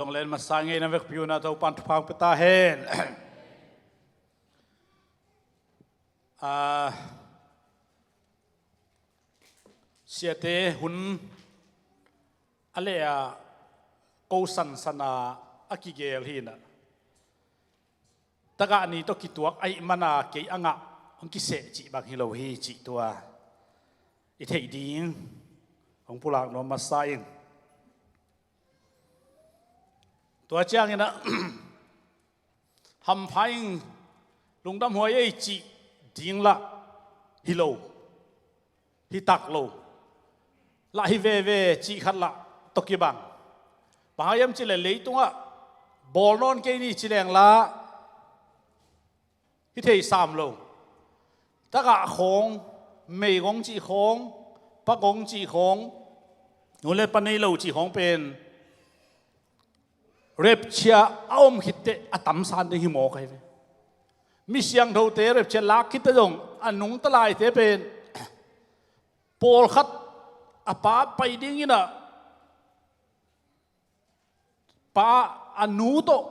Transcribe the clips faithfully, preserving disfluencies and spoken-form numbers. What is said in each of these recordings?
Zong len masa ngei na vekpi un ah Topan thupha hong pia ta hen. Ah, siate hun a leh ah ko sansan ah a kigel hi in ah, tagah ni tawh kituak ahih man a kei a ngah hong kiseh cih bang hi lo hi cih tua i theih ding hong pulak nuam masa ing. Tua ciangin ah hampha ing, lungdam huai ei cih ding lah hi lo, hi tak lo, lah hi veve cih khat lah tawh kibang. Bang hang hiam cih leh leitungah bawl nawn kei ni ci leng lah hi thei sam lo. Tagah khawng, meigong cih khawng, pagong cih khawng, nu le pa nei lo cih khawng pen rapture a om khitteh a tamsan ding hi mawk ahi ve. Mi siangthote rapture lak khitteh zong a nungta laite pen pawlkhat a pa pai dingin ah pa a nu tawh,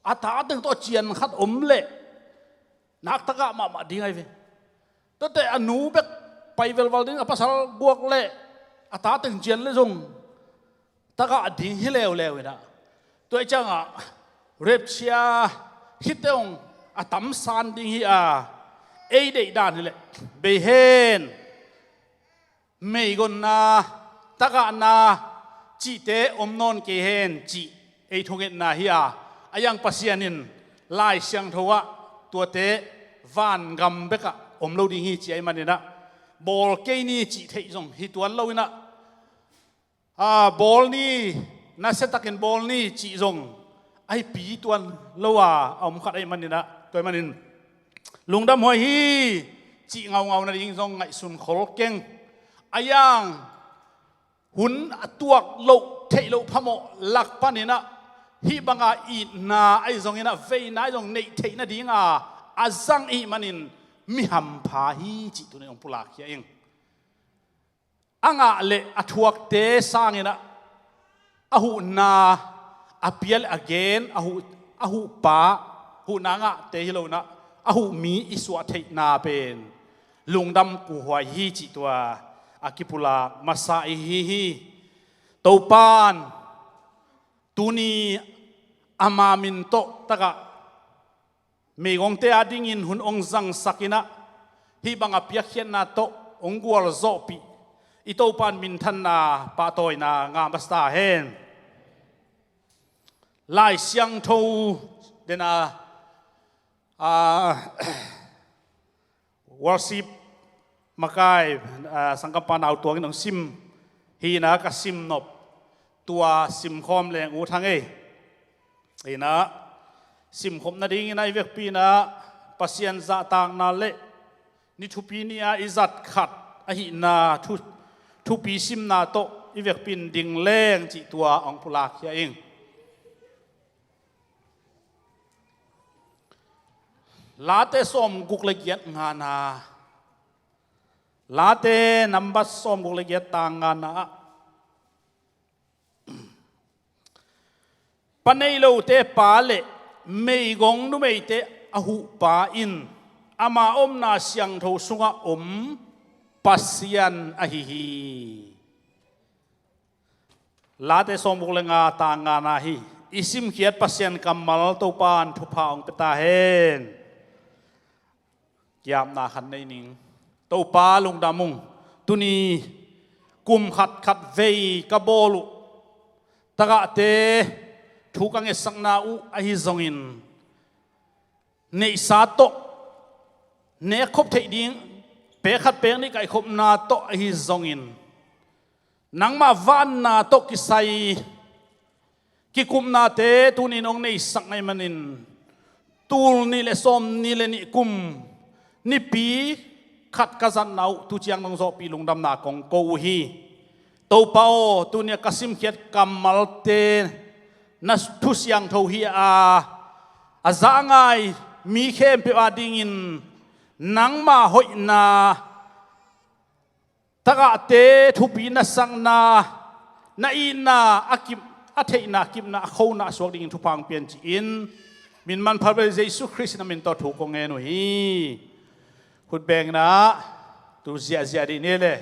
a ta teng tawh cian khat om leh nak tagah mahmah ding ahi ve. Tuate a nu bek pai velval ding, a pasal guak leh a ta teng cian leh zong tagah ding hi leuleu in ah. Tua ih ciangah rapture khitteh hong a tamsan ding hi a, ei deih dan hi leh bei hen. Meigonna, tagahna cihte om nawn kei hen cih ei thungetna hi a, a iang Pasian in Lai Siangtho ah tuate vangam bekah om lo ding hi ci ahih manin ah, bawl kei ni cih theih zong hi tuan lo in ah, a, bawl ni, nasiatakin bawl ni cih zong a hi pi tuan lo a, a om khat ahih manin ah, tua ahih manin lungdam huai hi cih ngaungau nading zong ngaihsun khol keng. A iang hun a tuak loh theih loh phamawh lak panin ah hih banga itna ahi zongin ah veina ahi zong neih theih nadinga a zang ihih manin mi hampha hi cih tuni hong pulak hi a ing. A ngah leh a thuakte sangin ah a huhna, a pia leh a gen, a huh, a huhpa, huhna ngahte hi lo in ah a huh mi i suah theihna pen lungdam kuhuai hi cih tua a kipulak masa i hi hi. Topan tuni ama min tawh tagah meigongte adingin hun hong zangsak in ah hih banga piakkhiatna tawh hong gualzawhpih i Topan minthanna pahtawina ngah masa ta hen. Lai Siangtho dena, a, worship makai, a, sanggampa nau tuangin hong sim hi in ah ka sim nop, tua simkhawm leng ut hang ei. Hi in ah simkhop nadingin ah i vekpi in ah Pasian zahtakna leh ni thupi ni-a i zat khat ahihna thu, thupi simna tawh i vekpi in ding leng cih tua hong pulak hi a ing. Late sawmguk le giat ngana, Late nambat sawmguk le giat tang ngana ah, pa nei lote pa leh meigong numeite a huhpa in ama omna siangtho sungah om Pasian ahi hi. Late sawmguk le nga tang ngana hi. I simkhiat Pasian kammal Topan thupha hong pia ta hen. Kiamna khat nei ning. Topa lungdam ung. Tuni kum khat khat vei ka bawl uh tagahte thu ka ngetsakna uh ahi zongin, neihsa tawh nekkhop theih ding, pek khat pek nih kaihkhopna tawh ahi zongin, nangmah vanna tawh kisai kikupnate tuni in hong neisak na hih manin, tul nih le sawm nih le nih kum Nipi khat ka zatna uh tu ciang nong zawhpih lungdamna kong ko uh hi. Topa aw, tuni a ka simkhiat kammalte na thu siangtho hi a, a za a ngai mi khempeuh adingin nangma hoihna, tagahte thupi na sakna, na itna a ki, a theihna, kipna, a khona a suak dingin thupha hong pia in ci-in, min manpha bel Jesu Khrist in a min tawh thu kong ngen uh hi. Khut beng in ah, tul ziahziah dih ni le.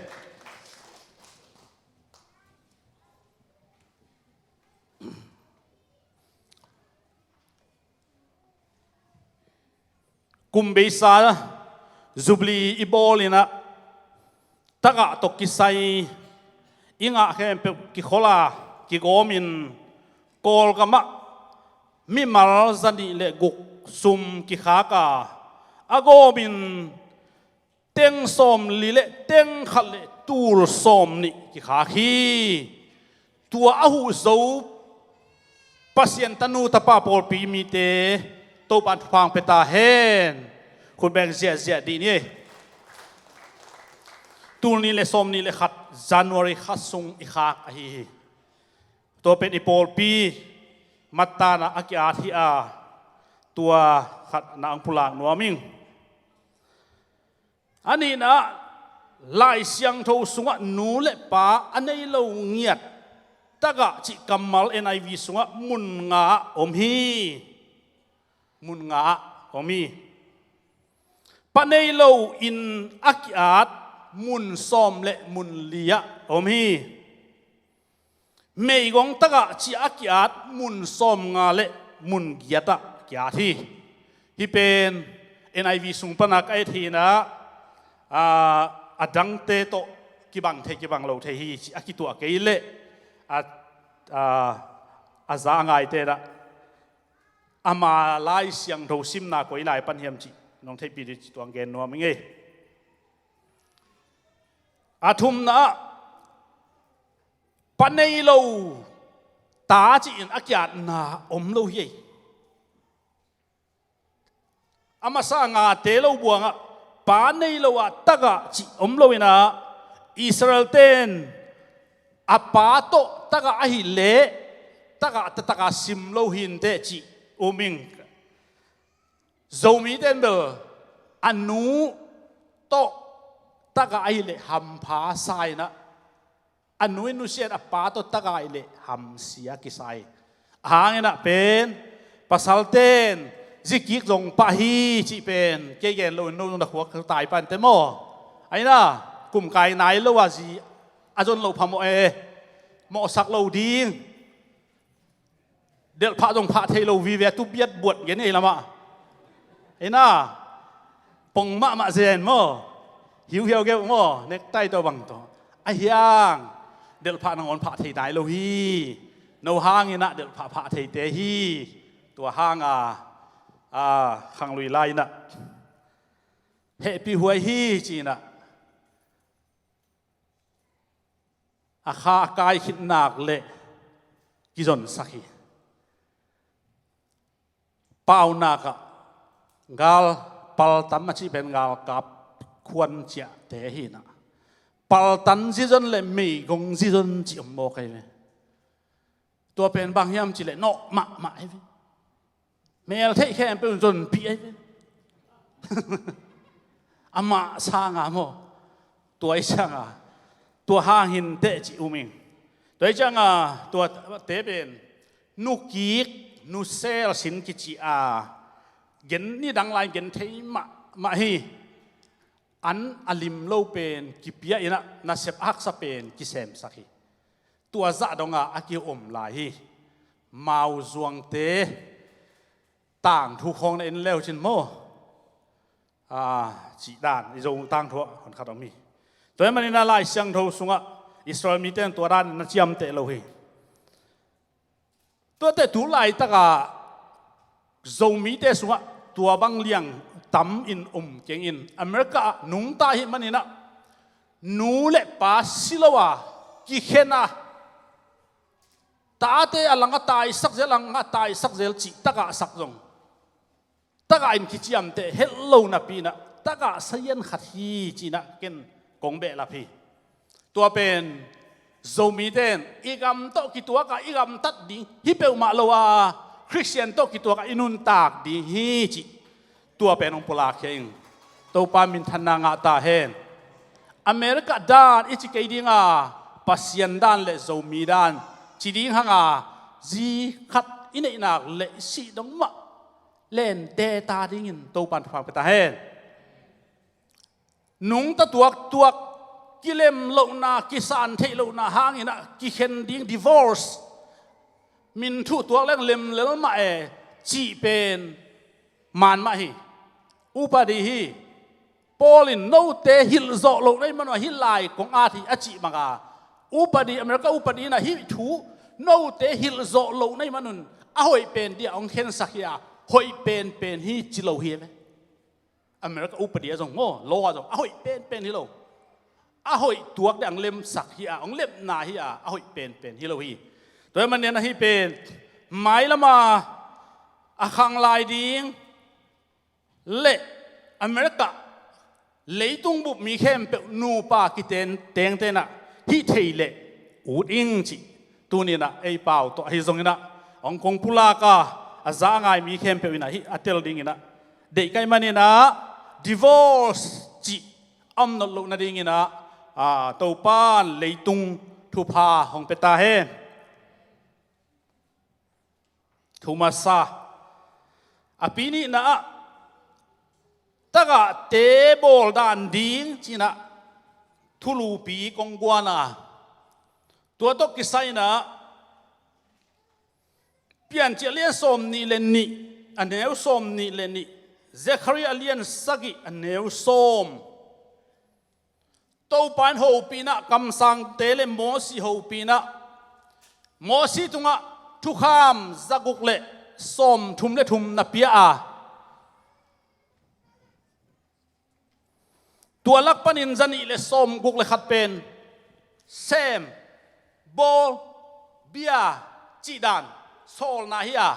Kum beisa Jubilee i bawl in ah, tagah tawh kisai i ngah khempeuh kikhol a, kigawmin Kawlgam ah mimal zanih le guk sum kikhak a, a gawmin teng sawmli le teng khat le tul sawmnih kikhak hi. Tua a huh zo Pasian tanu tapa pawlpi mite Topa'n thupha hong pia ta hen. Khut beng ziahziah dih ni. Tul nih le sawmnih le khat January kha sung i khak ahi hi. Tua pen i pawlpi mattan ah a ki-at hi a, tua khat na hong pulak nuam ing. A nihna ah, Lai Siangtho sungah nu le pa a nei lo ngiat tagah cih kammal N I V sungah mun nga ah om hi. Mun nga ah om hi. Pa nei lo in a ki-at mun sawm le mun li ah om hi. Meigong tagah cih a ki-at mun sawmnga le mun giat ah ki-at hi. Hih pen N I V sung pan a ka et hi in ah, a, a dangte tawh kibang thei kibang lo thei hi cih a kituah kei leh a, a, a za a ngaite in ah ama Lai Siangtho simna koi lai pan hiam cih nong theihpih ding cih tua hong gen nuam ing ei. A thumna ah, pa nei lo ta ci-in a ki-atna om lo hi ei. A masa ngate lo buang ah pa nei lo a tagah cih om lo in ah, Israel-te in a pa tawh tagah ahih leh tagah taktak a sim lo hi inteh cih um ing. Zomite in bel a nu tawh tagah ahih leh hampha sa in ah, a nu in nusia in a pa tawh tagah ahih leh hamsia kisa hi. A hang in ah pen pasalte in zi kik zong pah hi cih pen kei gen lo in no zong na khuak tai pan te maw? Ahi in ah kum kai nai lo a zi a zon loh phamawh e, mawhsak lo ding. Delhphah zong phah thei lo vive, tu biat buat gen ei lamah. Ei na, pong mahmah zen maw? Hiuhiau geuh maw? Nektai tawh bang tawh. A hiang, delhphah nangawn phah thei nai lo hi. No hang in ah delhphah phah theite hi. Tua hang a, a, khanglui lai in ah hehpih huai hi ci in ah a kha a kai khit nak leh kizonsak hi. Paunak ah gal paltan a cih pen galkap khuan ciahte hi in ah, paltan zizon le meigong zizon cih om mawk ahi ve. Tua pen bang hiam cih leh nawh mahmah ahi ve. Mel theih khempeuh in zonpih ahi ve. Amah sanga maw? Tua i cianga tua hang hi inteh cih um ing. Tua i cianga tuate pen nukik nusel sin kici a, gen ni dang lai gen thei mahmah hi. An a lim lo pen kipia in ah, nasep a haksa pen kisemsak hi. Tua zah donga a kiom lai hi. Mauzuangte tangthu khawng na en leu cin maw? A, cih dan i Zo tangthu ah hon khat om hi. Tua ahih manin a Lai Siangtho sungah Israel mite in tua dan na ciamteh lo hi. Tuate tu laitakah Zomite sungah tua bang liang tam in um keng in, America ah nungta ahih manin ah nu le pa si lo a kikhen a, tate a lang a taisak zel, a lang a taisak zel cih tagahsak zong tagah in kiciamteh het lo napi in ah tagah sazian khat hi ci in ah ken kong behlap hi. Tua pen Zomite in i gam tawh kituak a i gamtat ding hi peuhmah lo a, Khristian tawh kituak a i nuntak ding hi cih tua pen hong pulakkhia ing. Topa minthanna ngah ta hen. America dan i ci kei ding a, Pasian dan le Zomi dan ci ding hang a, zi khat i neihnak le i sih dong mah lente ta dingin Topan thupha pia ta hen. Nungta tuaktuak, kilem lohna, kisan theih lohna hangin ah kikhen ding, divorce, min thuh tuak leng lem lel mah e cih pen man mah hi. Upadi hi. Paul in note hilh zawh loh na hih manun ah hih lai kong at hi a cih banga, upadi, America upadi in ah hih thu, note hilh zawh loh na hih manun a hoih pen dia hong khensak hi a, hoih penpen hi ci lo hi ve. America upadi ah zong maw, law ah zong a hoih penpen hi lo. A hoih tuak dia hong lemsak hi a, hong lemna hi a, a hoih penpen hi lo hi. Tua ahih manin ah hih pen mailama a khang lai ding le America leitung bup mi khempeuh nupa kiteng tengte in ah hih thei leh ut ing cih tuni in ah ei pau tawh ahi zongin ah hong kong pulak a, a za a ngai mi khempeuh in ah hih a tel dingin ah deih ka hih manin ah divorce cih a om nawn loh nadingin ah, a, Topan leitung thupha hong pia ta hen. Thu masa, a pi nihna ah tagahte bawl dan ding ci-in ah thulupi kong guan a, tua tawh kisai-in ah Piancil a lian sawm nih le nih, a neu sawm nih le nih, Zekhariah a lian sagih, a neu sawm. Topa in hopih in ah kamsangte le Mosi hopih in ah Mosi tungah thukham zaguk le sawmthum le thum na pia a, tua lak panin zanih le sawmguk le khat pen sem, bawl, bia cih dan sawlna hi a,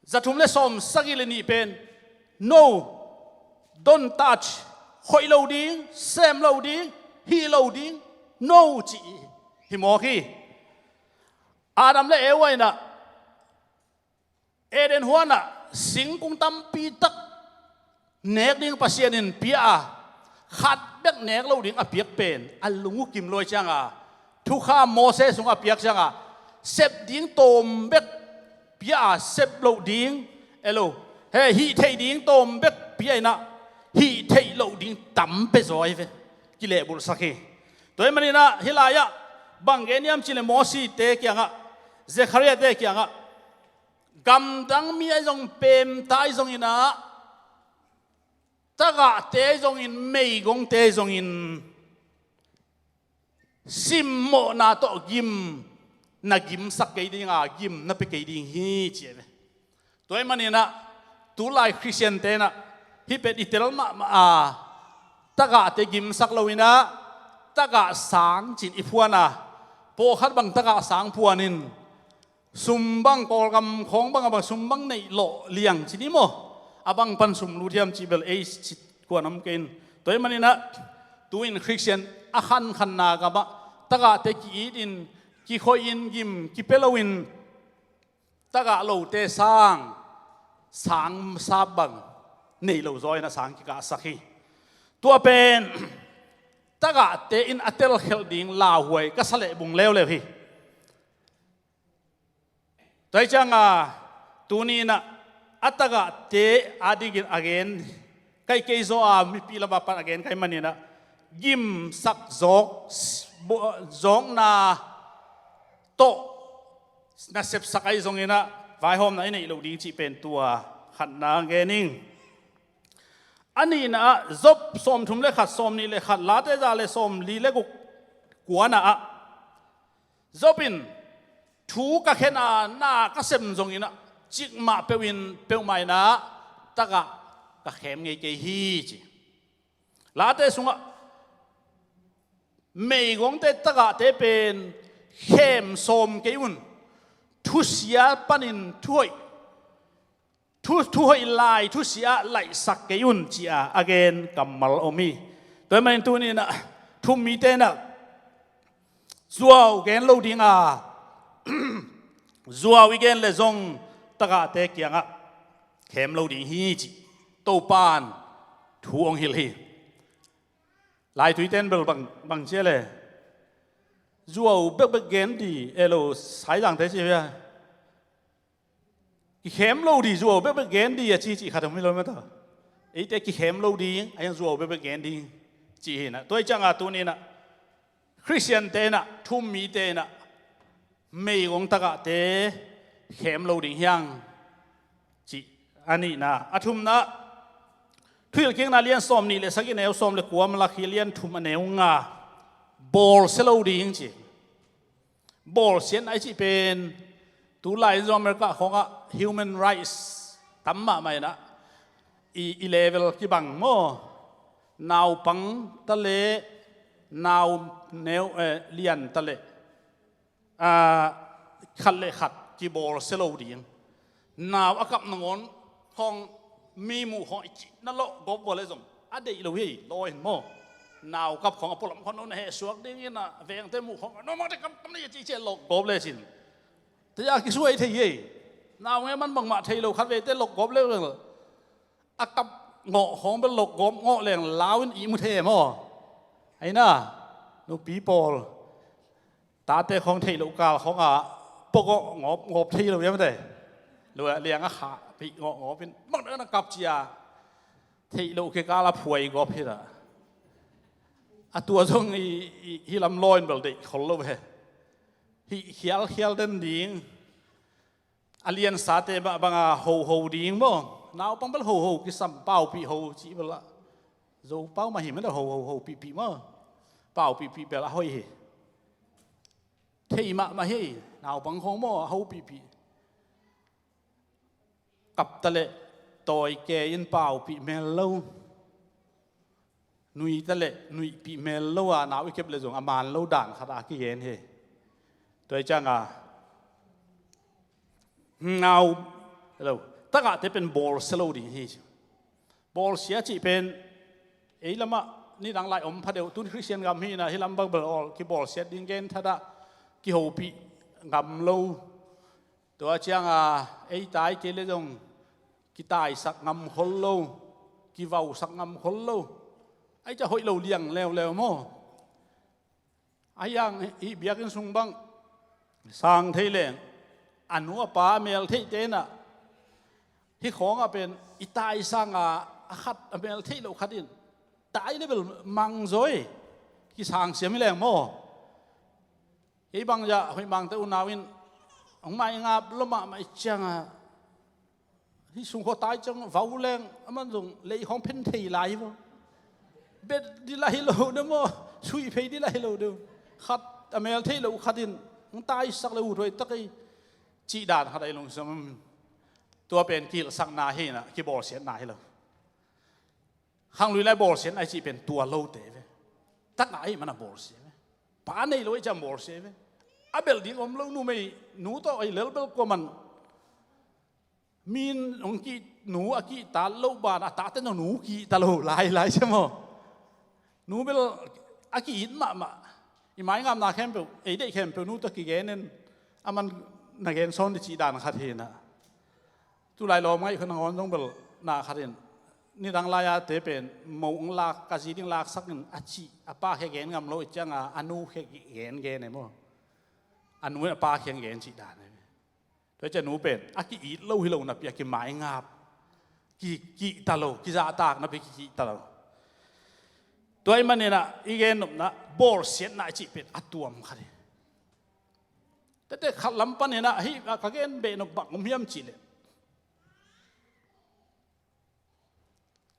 zathum le sawmsagih le nih pen no, don't touch, khoih lo ding, sem lo ding, hih lo ding, no cih hi mawk hi. Adam le Eva in ah Eden huanah singkung tampi tak nek ding Pasian in pia a, khat bek nek lo ding a piak pen a lung uh kim luai cianga, thukham Moses sungah a piak cianga, sep ding tawm bek pia a, sep loh ding, elo, he, hih theih ding tawm bek pia in ah hih theih loh ding tam pia zaw hi ve. Kilehbulhsak hi. Tua ahih manin ah hih lai-ah bang gen hiam cih leh Mosite kiangah, Zekhariahte kiangah, gamdang mi ahi zong, pemta ahi zongin ah, tagahte ahi zongin, meigongte ahi zongin, simmawhna tawh gim na gimsak kei ding a, gim na pia kei ding hi ci hi ve. Tua ahih manin ah tulai Khristiante in ah hih pen i tel mahmah a, tagahte gimsak lo in ah, tagah sang ci-in i phuan a, pawlkhat bang tagah sang phuan in, sum bang, Kawlgam khawng bang a bang sum bang neih lawh liang ci ni maw? A bang pan sum lut hiam cih bel ei cih kuan om kei in. Tua ahih manin ah tu-in Khristian a khankhanna gamah tagahte ki-it in, kikhoih in, gim kipia lo in, tagah lote sang, sang sap bang nei lo zaw in ah sang kikahsak hi. Tua pen tagahte in a telkhelh ding lauhuai ka sa leh bung leuleu hi. Tua hi cianga tuni in ah a tagahte adingin a gen ka hih kei zaw a, mipi lamah pan a gen ka hih manin ah gimsak zawk, zawkna tawh na sepsak ahi zongin ah vaihawmna i neih loh ding cih pen tua khatna gen ing. A nihna ah Job sawmthum le khat, sawmnih le khat, Late za le sawmli le guk, kuana ah Job in, thu ka khen a, na ka sem zongin ah cikmah peuh in, peuhmah in ah tagah ka khem ngei kei hi ci. Late sungah meigongte tagahte pen khem sawm kei un, thusia panin thuhoih, thu, thuhoih lai thusia laihsak kei un ci-a a gen kammal om hi. Tua ahih manin tuni in ah thu-um mite in ah zuau gen lo ding a, zuau i gen leh zong tagahte kiangah khem lo ding hi cih Topan thu hong hilh hi. Laituite in bel bang, bang ci a leh, Zuau bekbek gen di, elo, Saizangte ci hia? Kikhem lo di, zuau bekbek gen di a ci, ci khat om hi lo mata. Eite kikhem lo ding, a hiang zuau bekbek gen ding ci hi na. Tua hi cianga tuni na Khristiante na, thum mite na, meigong tagahte khem lo ding hiang ci. A nihna, a thumna, Thuhilhkikna lian sawm nih le sagih neu sawm le kua, Malakhi lian thum a neu nga, bawlsia lo ding ci. Bawlsiatna i cih pen tulai in zong America khawngah human rights tam mahmah inah i, i level kibang maw? Naupang ta leh, nau neu, eh, lian ta leh, ah, khat le khat kibawlsia lo ding. Nau a kap nangawn khawng mi muh khawng i cihna lawh gawp vua le zong a deih lo hi, law in maw? Nau kap khawng a pualam khawng na hehsuak dingin a vengte muh khawng na mate kap kam na i cih ciah lawh gawp le cin. Tua a kisuai thei hi. Nau nge man bangmah thei lo khat veite lawh gawp le a kap ngawh khawng bel lawh gawp ngawh leng lau in ihmu thei maw? Aina nupi pawl tate khawng theih loh kal khawngah pawgawh ngawp, ngawp thei lo hiam te? Lo a liang a khah pih ngawh ngawp in bang na kap cia theih loh kikal a phuai gawp hi ta. A tua zong i, i, hi lam law in bel deih khol lo ve. Hih khialkhial den ding. A liansate banga hoho ding maw? Naupang bel hoho kisam, paupih ho cih bel a Zopau mah hi mah hoho hopihpih maw? Paupihpih bel a hoih hi. Thei mahmah hi. Naupang khawng maw a hopihpih. Kap ta leh tawi ke in paupih mel lo. Nui ta leh nuihpih mel lo a nau i kep le zong a man lo dan khat a kigen hi. Tua hi cianga nau lo tagahte pen bawlsia lo ding hi. Bawlsia cih pen ei lamah nidang lai om phadeuh, tun Khristian gam hi na hi lam bang bel awl kibawlsiat ding gen thadah kihopih ngam lo. Tua cianga ei tai kei le zong kitaisak ngam khol lo, kivausak ngam khol lo. Ai ca hoih lo liang leuleu maw? A hiang hih biakinn sung bang sang thei leng a nu a pa a mel theihte na hih khawngah pen i tai sanga a khat a mel theih loh khat in tai le bel mangzawi kisang siam hi leng maw? Kei bang zah hoih mangte unau in hong maingap lo mahmah i cianga hih sung khua tai ciang vau leng a man zong lei khawng phen thei lai hi vaw. Bet di lai hi lo de maw? Suih phei di lai hi lo de. Khat a mel theih lo khat in hong taisak le uh thuai tak ei cih dan khat a i lungsim. Tua pen kihilhsakna hi na kibawlsiatna hi lo. Khanglui lai bawlsiatna i cih pen tua lote ve. Takna ahi mana bawlsia ve. Pa nei lo i ciang bawlsia ve. A belh ding om lo numei nu tawh ei lelbel kua man min hong kih nu a kihta loh ban a tate no nu kihta lo lai lai sia maw? Nu bel a ki-it mahmah. I maingapna khempeuh ei deih khempeuh nu tawh kigen in a man na gen sawn di cih dan khat hi na. Tulai lawm ngaih khun nangawn zong bel na khat in nidang lai-a te pen mo hong lak ka zi ding laksak in a cih a pa khia gen ngam lo i cianga a nu khia gen gen e maw? A nu in a pa khia gen cih dan e. Tua ciang nu pen a ki-it lo hi lo napi a kimaingap, ki, kihta lo, kizahtak napi kikihta lo. Tua i maninah i gen nopna bawlsiatna i cih pen a tuam khat hi. Tete khat lam paninah hih a ka gen beh nop bang om hiam cihleh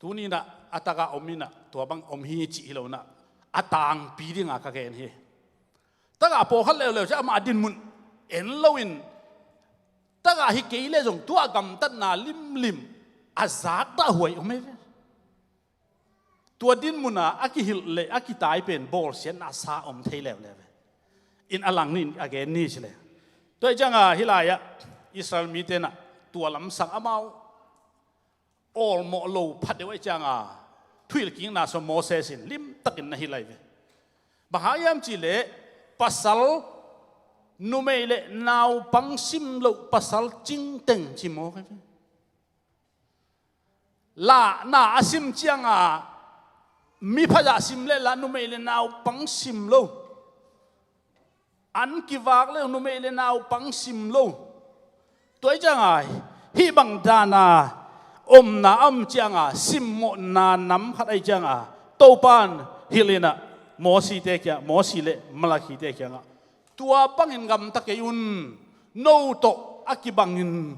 tuninah a takah om inah tua bang om hi cih hi lonah a tangpi dinga ka gen hi. Takah pawlkhat leuleu ciah amah a dinmun en loin takah hi kei le zong tua gamtatna limlim a zakdah huai om hi ve. Tua dinmuna a kihilh le a kitai pen bawlsiatna sa om thei leuleu ve. In a lang nin a gen ni cile. Tua i cianga hih lai-ah Israel mite nah tua lamsang amau awlmawh lo phat deuh aih cianga thuhilhkikna sua Moses in limtakin na hilh lai ve. Bang hang hiam cihleh pasal numei le naupang sim loh pasal cingteng ci mawk hi ve. Lahna a sim cianga miphazah sim le lah numei le naupang sim lo. An kivak le uh numei le naupang sim lo. Tua ahih cianga hih bang dana omna a om cianga simmawhna nam khat ahih cianga Topan hilh inah Mosite kiang, Mosi le Malakite kiangah, tua bangin gamta kei un, no tawh a kibangin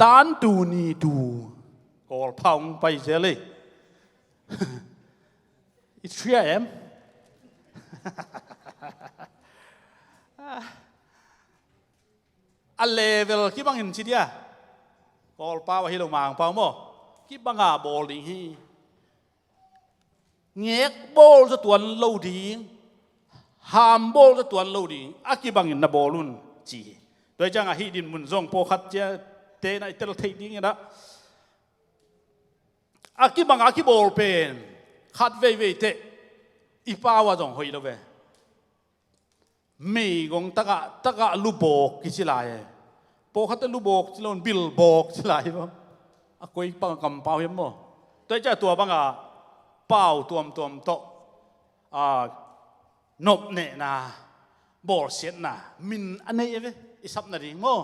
tantu nitu Kawlpau hong pai zel ei. It's three a.m. A level kibangin ci dia. Kawlpau ahi lo, Mangpau maw? Kibanga bawl ding hi. Ngek bawl zatuan lo ding, ham bawl zatuan lo ding, a kibangin na bawl un ci hi. Tua ahih cianga hih dinmun zong pawlkhat ciate na i tel theih ding inah, a kibanga a kibawl pen khat veivei teh i pau ah zong hoih lo ve. Meigong tagah, tagah lubawk kici lai e. Pawlkhatte lubawk ci lo, bilbawk ci lai hi bang. A koi pang kampau hiam maw? Tua ahih ciang tua banga pau tuamtuam tawh, a, nopnehna, bawlsiatna min a nei e ve, i sap nading maw?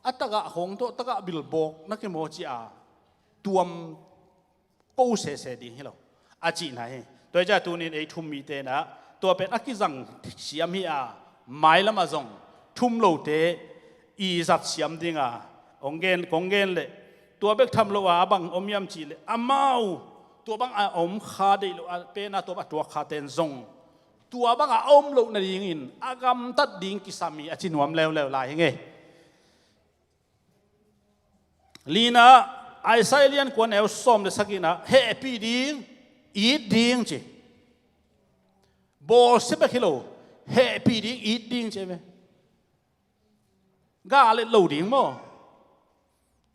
A tagah khawng tawh tagah bilbawk na kimaw ci a tuam ko sese ding hi lo a cihna hi. Tua ahih ciang tunin ei thu-um mite inah tua pen a kizang siam hi a, mailamah zong thu-um lote i zat siam dinga hong gen, kong gen leh, tua bek tham lo a, a bang om hiam cihleh amau tua bang a om kha deih loh a pena tua bang a tuak khaten zong tua banga a om loh nadingin a gamtat ding kisam hi a ci nuam leuleu lai hi ngei. Lina, Isaiah lian kua neu sawm le sagihna, hehpih ding, it ding ci. Bawlsia bek hi lo, hehpih ding, it ding ci ve. Gah let lo ding maw?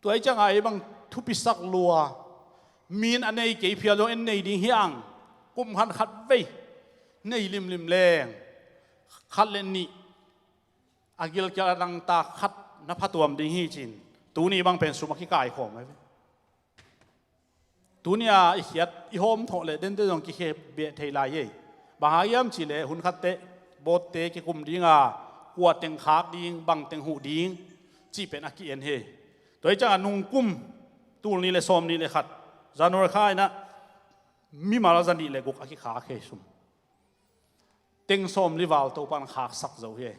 Tua ahih cianga ei bang thupisak lua, min a nei kei phial zong en nei ding hi ang, kum khat khat vei nei limlim leng khat le nih a gilkial a dangtak khat na phatuam ding hi cin, tuni bang pen sum a kikaikhawm ahi ve. Tuni a i khiat i hawm thawh leh dente zong kikhep beh thei lai hi. Bang hang hiam cihleh hun khatteh boatte kikum dinga kua teng khak ding, bang teng huh ding cih pen a ki-en hi. Tua ahih cianga nungkum tul nih le sawm nih le khat January kha inah mimal za nih le guk a kikhak hi sum. Teng sawmli val Topan khaksak zo hi.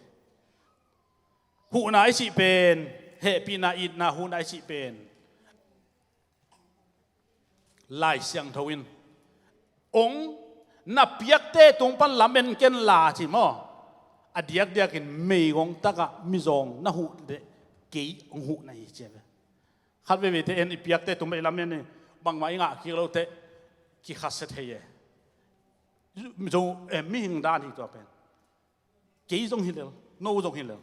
Huhna i cih pen, hehpihna, itna, huhna i cih pen Lai Siangtho in, ong na piakte tung pan lamen ken la ci maw? A diakdiakin meigong tagah mizawng na huh leh kei ong huh na hi ci a ve. Khat veiveite en i piakte tung pan i lamen hi, bangmah i ngah kik lote kikhasia thei e. Zo, eh, mihing dan hi tua pen. Kei zong hi lel, no zong hi lel.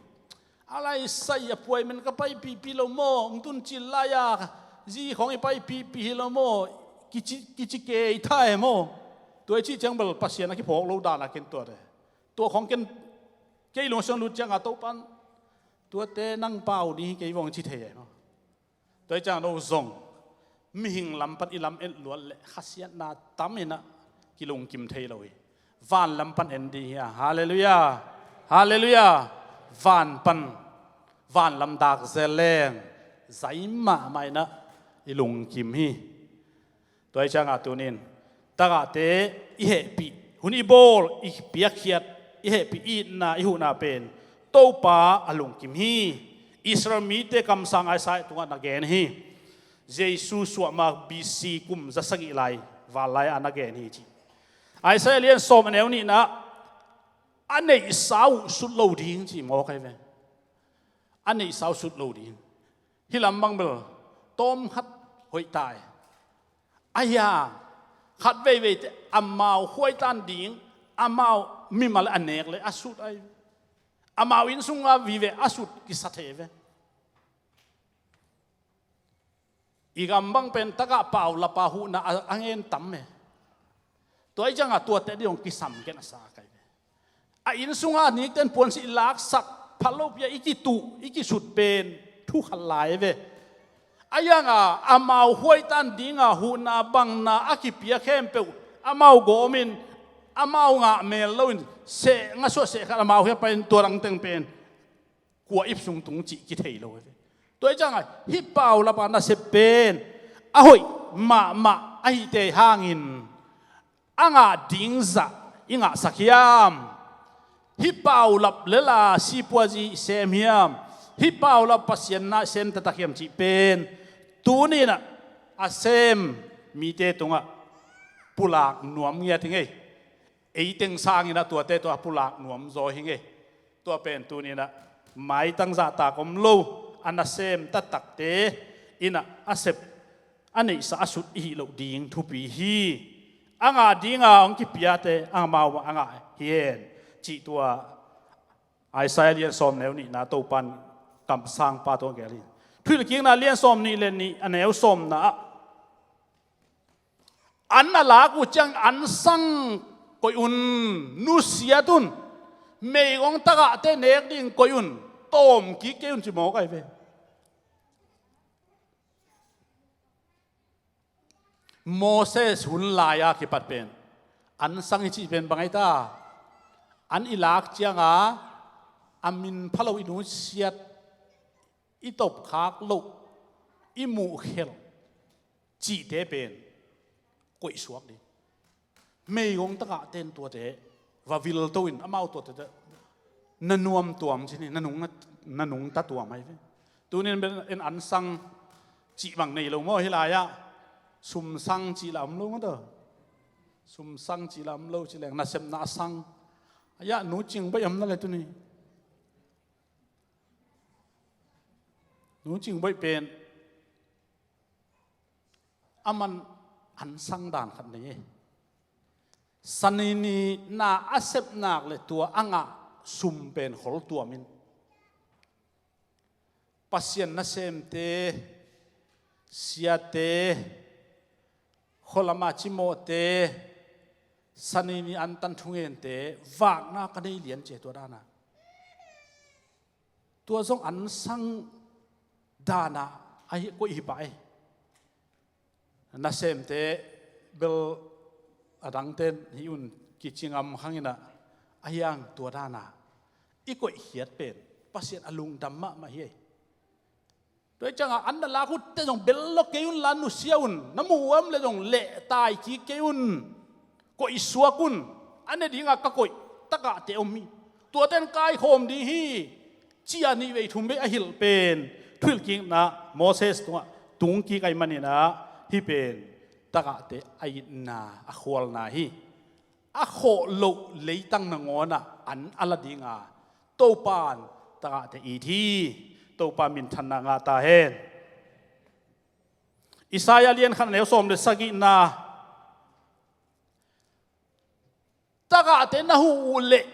A lai sai a puai men ka paipihpih lo maw, ong tun cil lai-a zi khawng i paipihpih hi lo maw, kici, kici kei thai maw? Tua i cih ciang bel Pasian a kiphawk lo dana ken tua te. Tua khawng ken kei lungsiang lut cianga Topan tuate nang pau ding hi kei vong ci thei e maw? Tua ahih ciang no zong mihing lam pan i lam et luat leh khasiatna tam inah kilungkim thei lo hi. Van lam pan en ding hi a, halleluiah, halleluiah. Van pan, van lam dak zel leng zai mahmah inah i lungkim hi. Tua ahih cianga tunin tagahte i hehpih, hun i bawl, i piakkhiat, i hehpih, i itna, i huhna pen Topa a lungkim hi. Israel mite kamsang Isaiah tungah na gen hi. Jesu suahma B C kum za sagih lai val lai-ah na gen hi ci. Isaiah lian sawm a neu nihna, a neihsa uh sut lo ding ci mawk ahi ve. A neihsa uh sut lo ding. Hih lam bang bel tawmkhat hoih ta e. Ahi hang khat veivei teh amau huaitan ding, amau mimal a nek le a sut ahi. Amau inn sunga vive a sut kisa thei ve. I gam bang pen tagah pau lapa huhna a, a ngen tam e. Tua i cianga tuate ding hong kisam ken a sa kai ve. A inn sunga nikten puansi i laksak, phalopia i kituh, i kisut pen thu khat lai ve. A ianga amau huaitan dinga huhna bangna a kipia khempeuh amau gawmin amau ngah mel loin seh nga suah seh khat amau hia pai in tua dang teng pen kua ip sung tung cih kithei lo hi ve. Tua hi ciangah hih paulap a nasep pen a hoih mahmah ahihte hangin a ngah ding zah i ngahsak hiam? Hih paulap lela sipuazi i sem hiam? Hih paulap Pasian na sem taktak hiam cih pen tuni inah a sem mite tungah pulak nuam ngiat hi ngei. Ei teng sangin a tuate tua a pulak nuam zaw hi ngei. Tua pen tuni inah maitang zahtak om lo a nasem taktakte inah a sep a neihsa a sut i hih loh ding thupi hi. A ngah dinga hong kipiate amau a ngah hi hen cih tua Isaiah lian sawm neu nihna Topan kamsangpa tawh a gel hi. Thuhilhkikna lian sawm nih le nih a neu sawmna ah an a lak uh ciang an sang koih un, nusiat un, meigong tagahte nek ding koih un, tawm kik kei un ci mawk ahi ve. Moses hun lai-a kipat pen an sang i cih pen bang ahi ta? An i lak cianga a min pha lo i nusiat, i topkhak loh, i muhkhelh cihte pen koihsuak ding. Meigong tagah ten tuate va vilto in amau tuate na nuam tuam ci ni, na nung, na nungta tuam ahi ve. Tunin ben en an sang cih bang nei lo maw hih lai-ah? Sum sang cih la om lo maw ta? Sum sang cih la om lo ci leng nasepna a sang. Ayah nu cing baih om na le tuni. Nu cing baih pen aman an sang dan khat nei e. Sanini na a sepnak le tua a ngah sum pen khol tuamin Pasian nasemte, siate, kholama cimawhte, sanini antan thungente vakna ka nei lian cia tua dana. Tua zong an sang dana ahi koih hi pah e. Nasemte bel a dangten hi un kicingam khanginah a hiang tua dana i koihkhiat pen Pasian a lungdam mahmah hi ei. Tua i ciangah an na lak utte zong bel lo kei un la nusia un, na muh uam le zong lehtai kik kei un. Koihsuak un, a ne dinga ka koih tagahte om hi. Tuaten kaikhawm ding hi. Cia nih vei thum vei a hilh pen thuhilhkikna Moses tungah tungkik ahi maninah hih pen tagahte a itna a khualna hi. A khawh loh leitang nangawnah an a la dinga Topan tagahte it hi. Topa minthanna ngah ta hen. Isaiah lian khat neu sawm le sagihna Tagahte na huh uh leh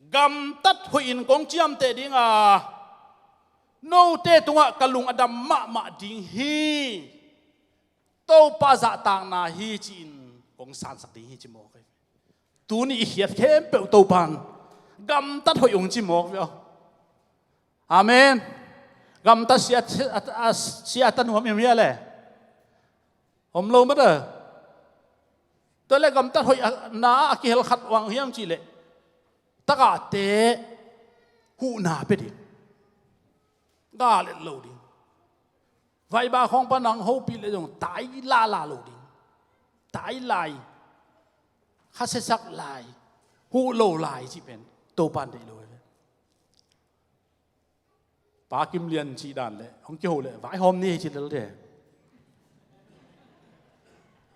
gamtat hoihin kong ciamteh dinga note tungah ka lung a dam mahmah ding hi. Topa zahtakna hi ci-in kong sansak ding hi ci mawk hi. Tuni i khiat khempeuh Topan gamtat hoih ung ci mawk ve aw. Amen. Gamtat sia, sia, sia ta nuam im hia le? Om lo mata. Tua le gamtat hoih na a kihel khat uang hiam cihleh tagahte huhna pia ding. Gal et lo ding. Vaiba khawng pan ang hopih le zong tai lala lo ding. Tai lai. Khasiasak lai. Huh lo lai cih pen Topan deih lo hi ve. Pa Kim Lian cih dan le hong kiho le vaihawm ni ci lel de.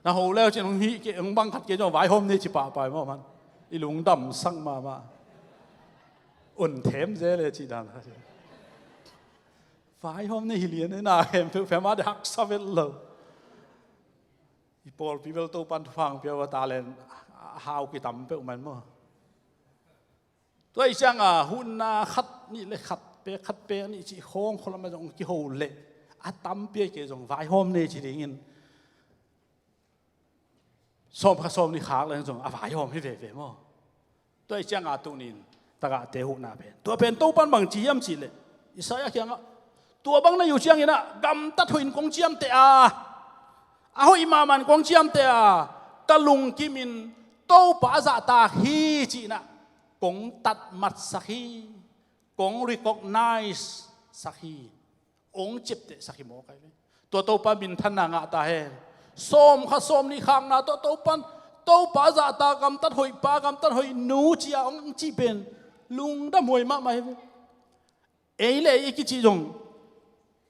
Na ho leu cin hong hih kei hong bang khat kei zong vaihawm ni ci pahpai maw man. I lungdam sak mahmah. Un them ze le cih dan khat. Vaihawm ni hi lian na khempeuh pia mah de haksa vet lo. I pawlpi bel Topan thupha pia va talent hau kitam peuh man maw. Tua i cianga huhna khat nih le khat pek khat pek nih cih khawng khualam a zong kiho leh a tampi a kei zong vaihawm ne ci dingin sawm kha sawm nih khak leng zong a vaihawm hi veve maw? Tua i cianga tunin tagahte huhna pen tua pen Topan bang ci hiam cihleh Isaiah kiangah tua bang na hi uh cianginah gamtat hoihin kong ciamteh a, a hoih mahmah in kong ciamteh a, ka lungkimin Topa a zahtak hi cih in ah kong tatmatsak hi, kong recognize sak hi, hong ciaptehsak hi mawk ahi ve. Tua Topa minthanna ngah ta hen. Sawm khat sawm nih khakna tawh Topa in, Topa a zahtak gamtat hoih pa, gamtat hoih nu ci-a hong cih pen lungdam huai mahmah hi ve. Ei le ei i kicih zong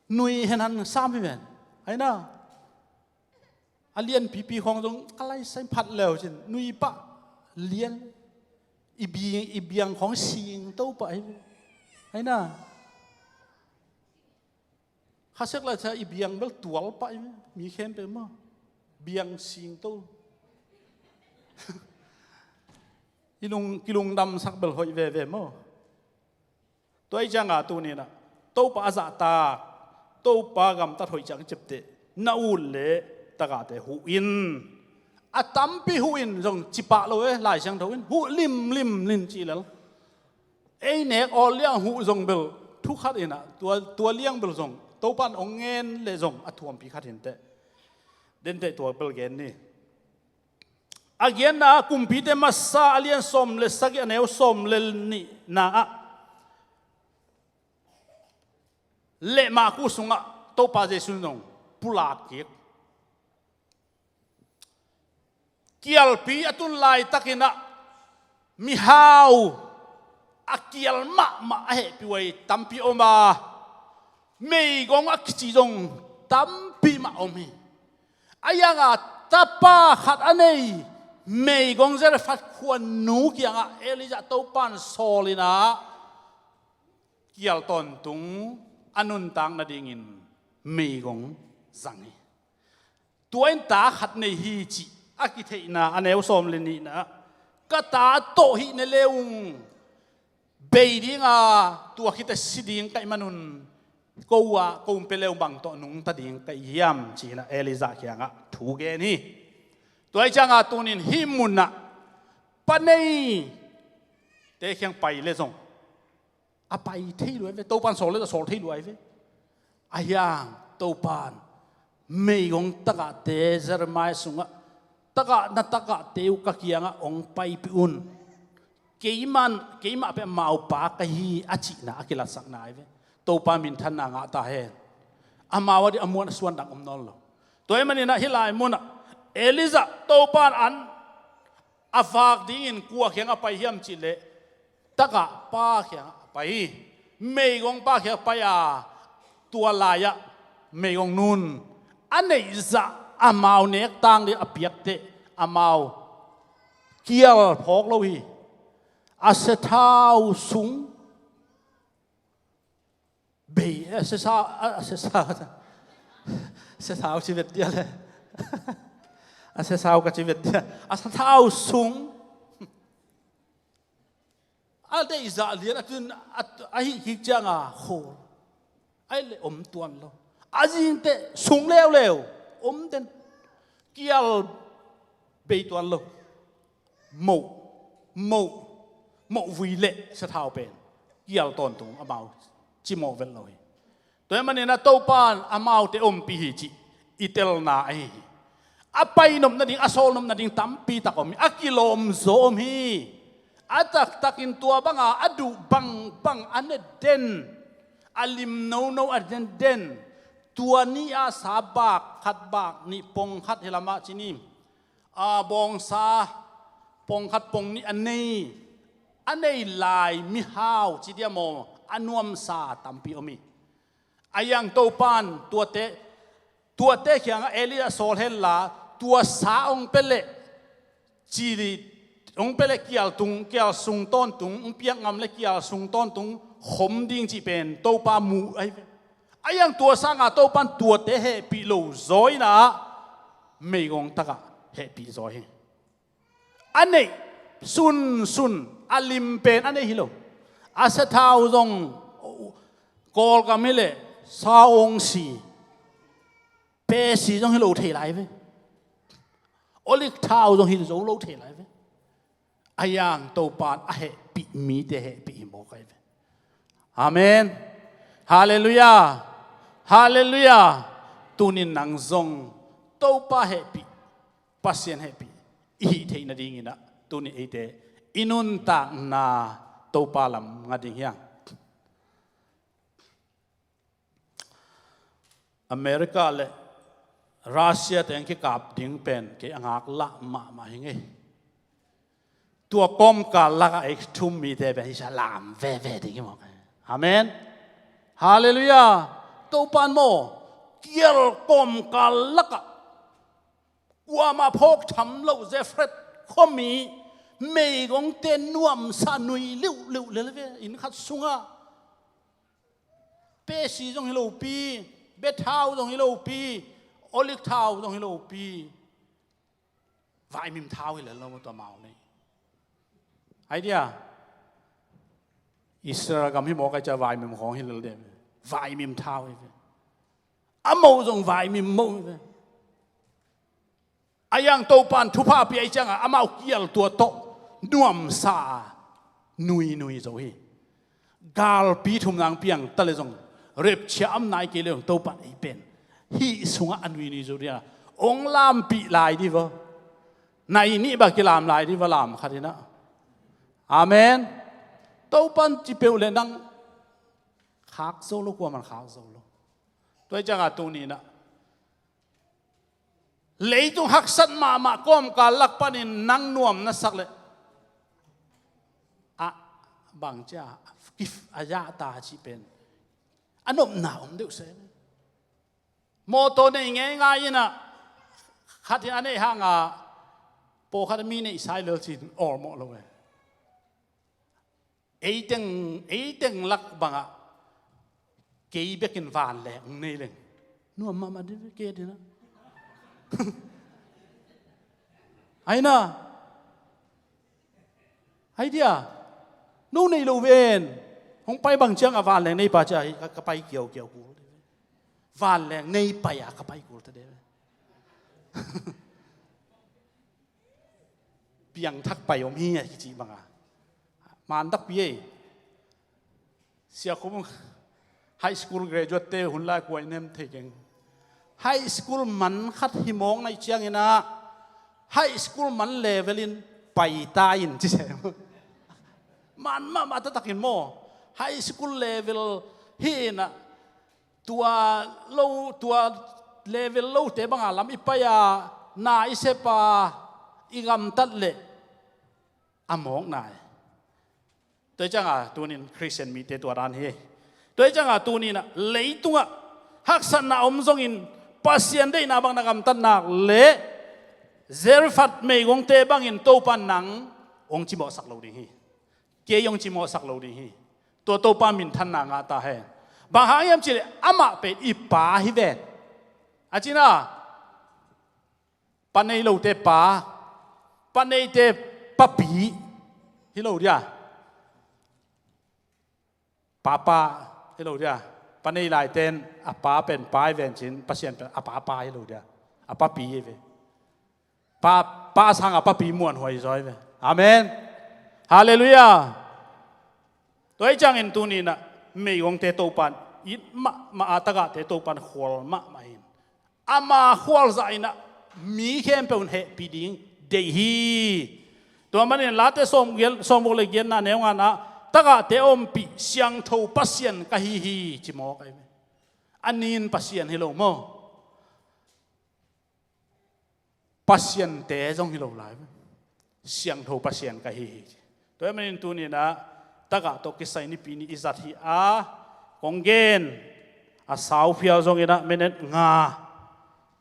nui henhan sam hi ven. Ahi na, a lianpipi khawng zong ka laisai phat leu cin nui pah lian, i bi-, i biang khawng singto pah hi ve. Ahi na, kha sek lai cia i biang bel tual pah hi ve. Mi khempeuh maw, biang singto. I lung, kilungdamsak bel hoih veve maw. Tua ahih ciangah tuni-in ah Topa a zahtak, Topa gamtat hoih ciang ciapteh na ut leh tagahte huh in. A tampi huh in zong ci pah lo e, Lai Siangtho in huh limlim lim cih lel. Ei nek awl liang huh zong bel thu khat in ah, tua, tua liang bel zong Topa in hong ngen leh zong a thuampi khat hi inteh. Denteh tua bel gen ni. A giatna ah Kumpite Masa a lian sawm le sagih, a neu sawm le nihna ah, le Marku sungah Topa Jesu in zong pulak kik. Kialpi a tun laitakin ah mihau a kial mahmah a hehpih huai tampi om a, meigong a kici zong tampi mah om hi. A hiangah tapa khat a nei meigong Zarephath khuanu kiangah Elijah Topa in sawl in ah kial tawntung a nuntak nadingin meigong zang hi. Tua in ta khat nei hi cih a kitheihna, a neu sawm le nihna ah, ka ta tawh hih ne le ung, bei dinga tua khit a si ding ka hih manun ko ah ko hong pia le ung bang tawh nungta ding ka hi hiam ci-in ah Elijah kiangah thu gen hi. Tua ahih ciangah tunin hih munah pa neite kiang pai le zong a pai thei lua hi ve. Topa in sawl le a sawl thei lua hi ve. A hiang Topa in meigong tagahte Jeremiah sungah, tagah na tagahte uh ka kiangah hong paipih un. Keimah, keimah pen amau pa ka hi a cihna a kilatsakna hi ve. Topa minthanna ngah ta hen. Amau a ding a muan a suan dang om nawn lo. Tua ahih manin ah hih lai munah Elijah Topa in an a vak dingin kua kiangah pai hiam cih leh tagah pa kiangah pai hi. Meigong pa kiangah pai a, tua lai-ah meigong nun a neih zah amau nek tang ding a piak teh amau kial phawk lo hi. A siathau sung bei, a siasau, a, a siasau, siasau ci vet dia le. A siasau ka ci vet dia. A siathau sung a deih zah lian a tun a, a hih kik cianga khawl. Ahih leh om tuan lo. A zingteh sung leuleu om den. Kial bei tuan lo. Moh, moh, moh vui le siathau pen kial tawntung amau cimawh vet lo hi. Tua ahih manin ah Topa in amaute ompih hi cih i telna ahi hi. A pai nop nading, a sawl nop nading tampi tak om hi. A kilawm zaw om hi. A taktakin tua banga a duh bangbang a ne den, a lim nono a ne den, tua ni-a sa bak khat, bak nih, pong khat hi lamah ci ni. A, bawngsa pong khat pong nih a nei, a nei lai mihau ci dia maw, a nuamsa tampi om hi. A hiang Topa in tuate, tuate kiangah Elijah sawl henla, tua sa hong pia leh ci, hong pia leh kial tung, kial sung tawntung, hong piak ngam leh kial sung tawntung khom ding cih pen Topa muh ahi ve. A hiang tua sanga Topa in tuate hehpih lo zaw in ah meigong tagah hehpih zaw hi. A neih sunsun, a lim pen a neih hi lo. A siathau zong Kawlgam hi leh saungsi, pesi zong hi lo thei lai ve. Olive thau zong hi zo lo thei lai ve. A hiang Topa in a hehpih mite hehpih hi mawk ahi ve. Amen. Halleluiah. Halleluiah. Tunin nang zong Topa hehpih, Pasian hehpih i hih theih nadingin ah Tuni eite i nuntakna Topa lam nga ding hiang. America le Russia teng kikap ding pen kei a ngaklah mahmah hi ngei. Tua kawmkal lakah ei thum mite pen hi sa lam veve ding hi mawk. Amen. Halleluiah. Topan maw, kial kawmkal lakah kuamah phawk tham loh Zefret khuami meigongte nuamsa nui liuhliuh lel ve. Inn khat sungah pesi zong hi lopi, bethau zong hi lopi, olik thau zong hi lopi, vaimim thau hi lel lo maw tua mau nei. Ai dia, Israel gam hi mawk ai cia vaimim khawng hi lel de. Vaimim thau hi ve. A mo zong vaimim mo hi ve. A yang Topan thupha pia i ciangah amau kial tua tawh nuamsa a nuinui zo hi. Galpi thum nang piang ta le zong repchia am nai kei le zong Topan ei pen hih sungah a nuinui zo dia ong lampih lai di vaw. Nai nih ba kilam lai di va lam khat inah. Amen. Topan ci peuh le nang khak zo lo, kuaman khak zo lo. Tua i ciangah tuni inah leitung haksat mahmah kawmkal lak panin nang nuam na sak leh a bang cia kif a yahta cih pen a nopna om deuh se. Mawtaw nei ngeingai inah khat in a neih hanga pawlkhat a mi neih sai lel cin awlmawh lo e. Eiteng, eiteng lak bangah kei bekin vanleng nei leng nuam mahmah dih ve kei dinah. Aina ai dia no nei lo ven. Hong pai bang ciang a vanleng nei pa cia hi ka pai kiaukiau kul. Vanleng nei pai a ka pai kul ta de ve. Piangthak pai om hi a kici banga mandak pi ei. Sia khum high school graduate te hun lai kuai nem thei keng. High school man khat hi mawng nai cianginah high school man level in pai ta in ci se. Man mahmah taktakin maw high school level hi inah tua lo tua level lote banga lam i pai a na i sepa i gamtat leh a mawk nai. Tua i cianga tunin Christian mite tua dan hi. Tua i cianga tuninah leitungah haksatna om zongin Pasian deihna bang na gamtat nak leh Zarephath meigongte bangin Topa nang hong cimawhsak lo ding hi. Kei hong cimawhsak lo ding hi. Tua Topa minthanna ngah ta hen. Bang hang hiam cihleh amah pen i pa hi ven. A cina pa nei lote pa, pa neite papi hi lo dia. Papa hi lo dia. Pa nei laiten a pa pen pa hi ven cin Pasian pen a papa hi lo dia. A papi hi ve. Pa, pa sang a papi muanhuai zaw hi ve. Amen. Halleluiah. Tua i ciangin tuninah meigongte Topan it mahmah a tagahte Topan khual mahmah hin ama khualzah inah mi khempeuh in hehpih ding deih hi. Tua manin Late sawmguk le giatna neunganah tagahte ompih siangtho Pasian ka hi hi ci mawk ahi. A nin Pasian hi lo maw? Pasiante zong hi lo lai. Siangtho Pasian ka hi hi. Tua hi manin tuninah tagah tawh kisai nipi ni i zat hi a kong gen a sau phial zonginah minute nga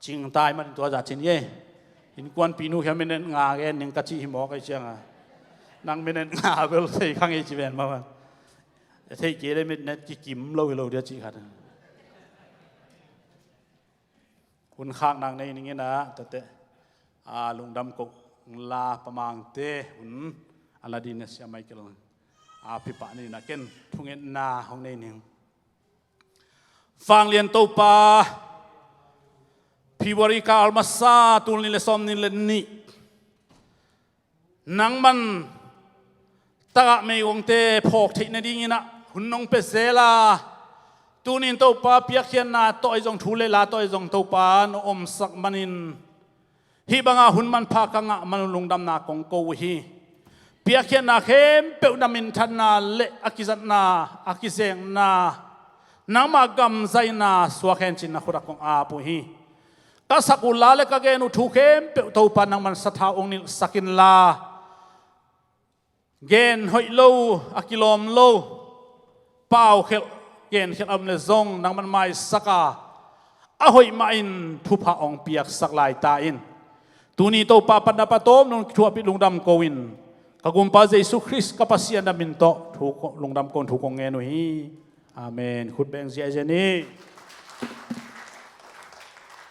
cingtai manin tua zah cin ye. Innkuanpinu khia minute nga gen ning ka cih hi mawk ahi cianga nang minute nga bel thei kha ngei ci ven maman. Thei kei le minute kikim lo hi lo dia cih khat. Hun khak nang nei ninginah tate a lungdam koh la pamangte hun a la dina sia Michael a pipah ninah ken thungetna hong nei ning. Vanglian Topa, February kal masa tul nih le sawm nih le nih nangman tagah meigongte phawk theih nadinginah hun nong pia zela tunin Topa piakkhiatna tawh ahi zong thu le la tawh ahi zong Topa na omsak manin hih banga hun manpha ka ngah man lungdamna kong ko uh hi. Piakkhiatna khempeuh na minthanna le a kizatna, a kizengna, nangmah gam zaina suak hen ci-in na khut ah kong ap uh hi. Ka sak uh la le ka gen uh thu khempeuh Topa nangman sathau hong nilhsak inla, gen hoih lo, a kilawm lo, pau khelh, gen khelh a om le zong nangman maisak a, a hoih mahin thupha hong piaksak lai ta in. Tuni Topa, patna pa tawm nong kithuahpih lungdam ko in, ka Gumpa Jesu Khrist ka Pasian na min tawh thu ko, lungdam ko in thu kong ngen uh hi. Amen. Khut beng ziahziah ni.